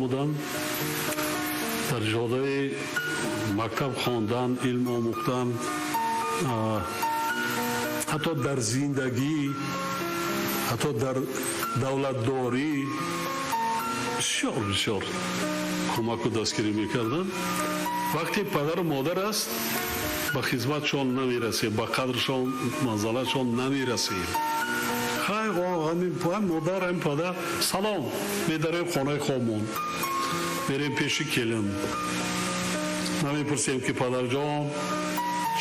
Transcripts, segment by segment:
намуданд. Дар ҷодаи мактаб хондан, илм омӯхтан, ҳатто дар зиндагӣ, ҳатто дар давлатдорӣ бисёр бисёр кӯмаку дастгирӣ мекарданд. Вақте падару модар аст, ба хизматшон намерасем, ба қадршон, манзалатшон намерасем. Хай, ҳам модар, ҳам падар салом медарем хонаи хобмон, мерем пеши келин, намепурсем ки падарҷон,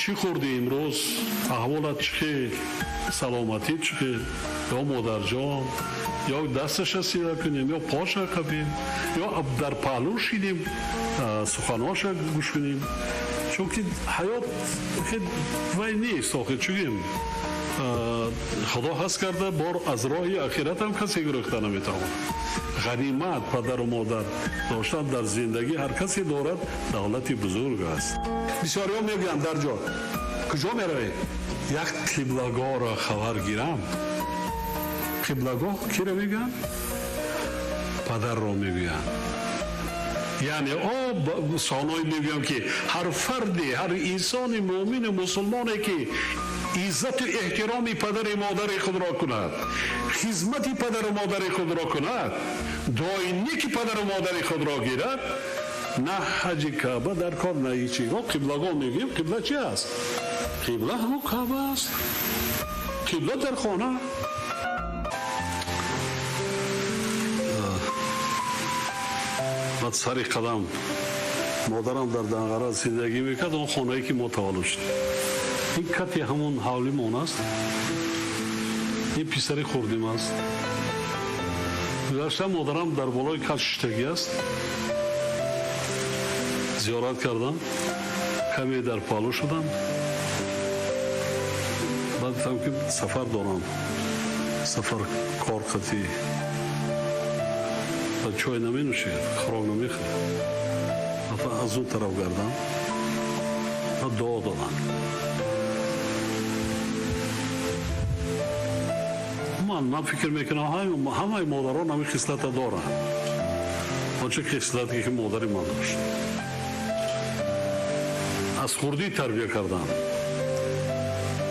чӣ хӯрдӣ имрӯз, аҳволат чӣ хел, саломатӣ чӣ хел, ё модарҷон, ё дасташа сира кунем, ё поша қапем, ё дар паҳлӯ шинем, суханоша гӯш кунем. Чунки ҳаёт вай нест, охир чугем худо ҳаст карда, бор аз роҳи ахиратам касе гурехта наметавонад. Ғанимат падару модар доштан дар зиндагӣ ҳар касе дорад, давлати бузург аст. Бисёриҳо мегӯянд, дар ҷо куҷо меравед? Як қиблагоҳро хабар гирам. Қиблагоҳ киро мегӯянд? Падарро мегӯянд. Яъне о сонои мегӯям ки ҳар фарде, ҳар инсони муъмину мусулмоне ки иззату эҳтироми падари модари худро кунад, хизмати падару модари худро кунад, дуои неки падару модари худро гирад, на ҳаҷи Каъба дар кор, на ҳечи. Қиблагоҳ мегӯем, қибла чи аст? Қибла ҳамон Каъба аст, қибла дар хона. Баъд сари қадам модарам дар Данғара зиндагӣ мекард, он хонае ки мо таваллуд шудем. Ин кати ҳамон ҳавлимон аст, ин писари хурдим аст. Гузашта модарам дар болои кат шиштагӣ аст, зиёрат кардам, каме дар паҳлӯ шудам, баъд гуфтам ки сафар дорам, сафар кор қатӣ, баъд чой наменӯшед, хӯрок намехӯред. Аз он тараф гардам ва дуо додам. Ман фикр мекунам, ҳамаи модарон ҳамин хислата доранд, онче хислате ки модари ман дошт. Аз хурдӣ тарбия кардам,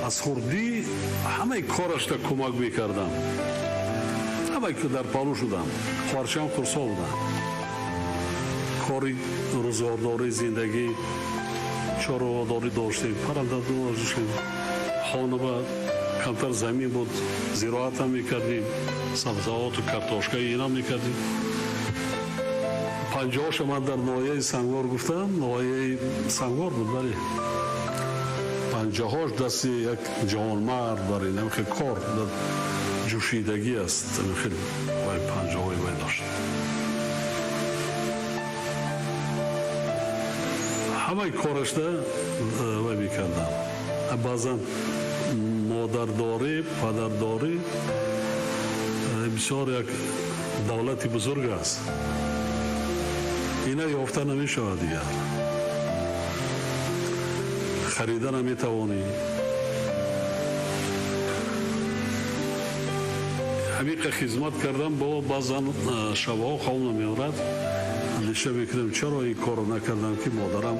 аз хурдӣ ҳамаи корашда кӯмак мекардам, ҳамаи дар паҳлӯ шудам. Хоҳарчаам хурсол будам, кори рӯзгордорӣ, зиндагӣ, чорводорӣ доштем, парранда доштем, хона ба камтар замин буд, зироатам мекардем, сабзавоту картошка инам мекардем. 50-ша ман дар ноҳияи Сангвор гуфтам, ноҳияи Сангвор буд, бале. 50-ҳош дасти як ҷавонмард бар ин хел кор дар ҷӯшидагӣ аст, хел вай 50-ҳои вай дошт. Ҳамаи корашда вай мекардам. Баъзан модардорӣ, падардорӣ бисёр як давлати бузург аст, ина ёфта намешавад, дигар харида наметавонӣ. Ҳамиқа хизмат кардам, бо баъзан шабҳо хоб намеорад, андеша мекунам, чаро ин корро накардам ки модарам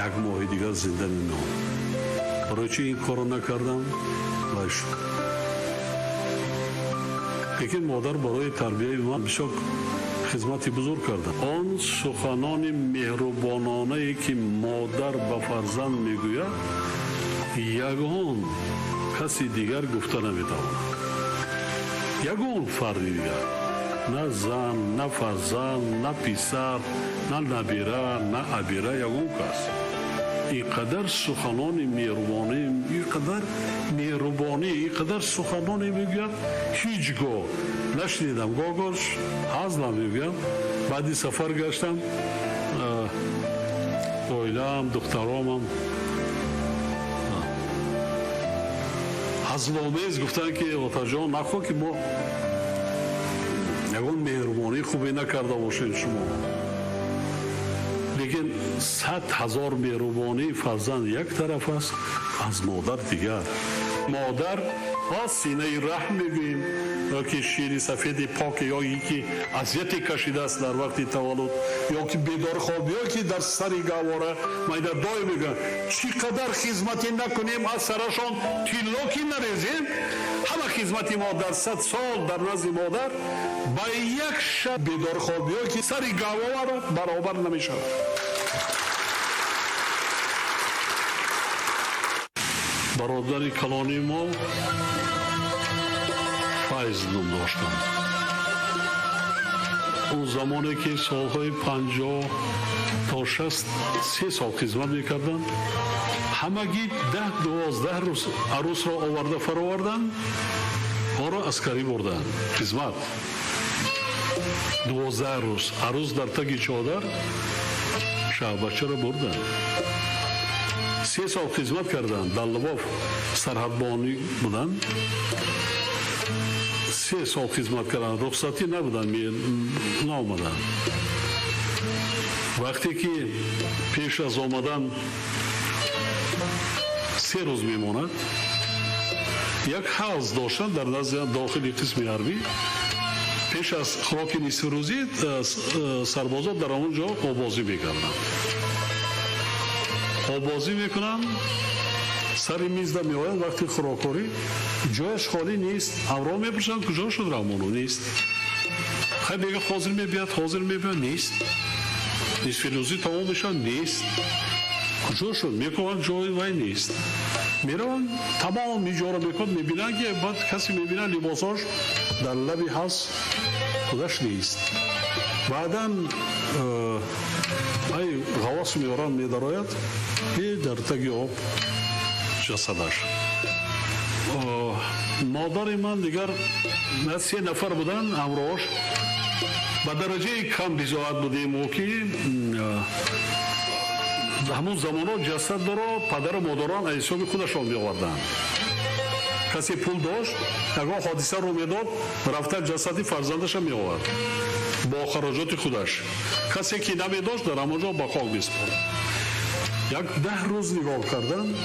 як моҳи дигар зинда мемонд, барои чи ин корро накардам? Вай шуд. Лекин модар барои тарбияи ман бисёр хизмати бузург карда. Он суханони меҳрубононае ки модар ба фарзанд мегӯяд, ягон каси дигар гуфта наметавонад, ягон фарди дигар, на зан, на фарзанд, на писар, на набира, на абира, ягон кас. Ин қадар суханони меҳрубонӣ, ин қадар меҳрубонӣ, ин қадар суханоне мегӯяд, ҳеҷ гоҳ нашнидам. Гоҳ-гоҳ ҳазлам мегӯям. Баъди сафар гаштам, оилаам, духтаромам ҳазломез гуфтанд ки отаҷон, нахоҳ ки мо ягон меҳрубонии хубе накарда бошем шумо. Лекин 100 000 меҳрубонии фарзанд як тараф аст, аз модар дигар. Модар Синаи раҳм мегӯем, ё ки шири сафеди пок, ё ки азияте кашидааст дар вақти таваллуд, ё ки бедорхоб, ё ки дар сари гаҳвора. Майда доим мегӯям, чӣ қадар хизматӣ накунем, аз сарашон тилло ки нарезем, ҳама хизмати мо дар 100 сол дар назди модар ба як шаб бедорхоб ё ки сари гаҳвора баробар намешавад. Бародари калони мо Файз ном доштанд. Он замоне ки солҳои 50 то 63 сол хизмат мекарданд, ҳамагӣ 10-12 рӯз арӯсро оварда фароварданд, онро аскарӣ бурданд хизмат. 12 рӯз арӯс дар таги чодар шаҳбачаро бурданд. 3 сол хизмат карданд, дар Лвов сарҳадбонӣ буданд. 3 сол хизмат карданд, рухсатӣ набуданд, наомаданд. Вақте ки пеш аз омадан 3 рӯз мемонад, як ҳавз доштанд дар назди дохили қисми ҳарбӣ. Пеш аз хӯроки нисфирӯзӣ сарбозон дар он ҷо обозӣ мекарданд. Обозӣ мекунанд, сари мизда меоянд, вақти хӯрокхӯрӣ ҷояш холӣ нест. Ҳамроҳ мепурсанд, куҷо шуд Раҳмонов? Нест. Хай мега, ҳозир мебиёд, ҳозир мебиёд, нест. Нисфирӯзӣ тамом мешавад, нест. Куҷо шуд? Мекунанд, ҷои вай нест. Мераванд, тамом иҷора мекунанд, мебинанд ки баъд касе мебинад либосҳош дар лаби ҳавз, худаш нест. Баъдан ай ғавос меоранд, медарояд и дар таги об ҷасадаш. Модари ман дигар 3 нафар буданд ҳамроҳаш. Ба дараҷаи кам бизоат будем, ки ҳамон замонҳо ҷасадро падару модарон аз ҳисоби худашон меоварданд. Касе пул дошт, ягон ҳодиса рӯ медод, рафта ҷасади фарзандаша меовард бо хароҷоти худаш. Касе ки намедошт, дар ҳамон ҷо ба хок месупорд. Як 10 рӯз нигоҳ карданд.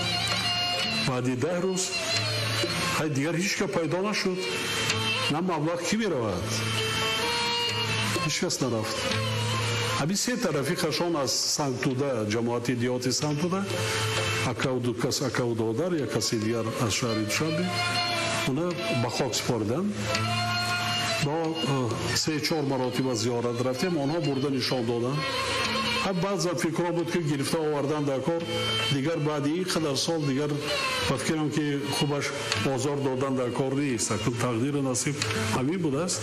Баъди 10 рӯз хай дигар ҳеҷ ка пайдо нашуд. На маблағ кӣ меравад? Ҳеҷ кас нарафт. Ҳамин 3 рафиқашон аз Сангтуда, ҷамоати деҳоти Сангтуда, акау ду кас, акау додар, як каси дигар аз шаҳри Душанбе, уна ба хок супориданд. Бо 3-4 маротиба зиёрат рафтем, онҳо бурда нишон доданд. Баъзан фикрҳо буд ки гирифта овардан дар кор, дигар баъди ин қадар сол дигар ба фикрам ки хубаш озор додан дар кор нест. Тақдиру насиб ҳамин будааст.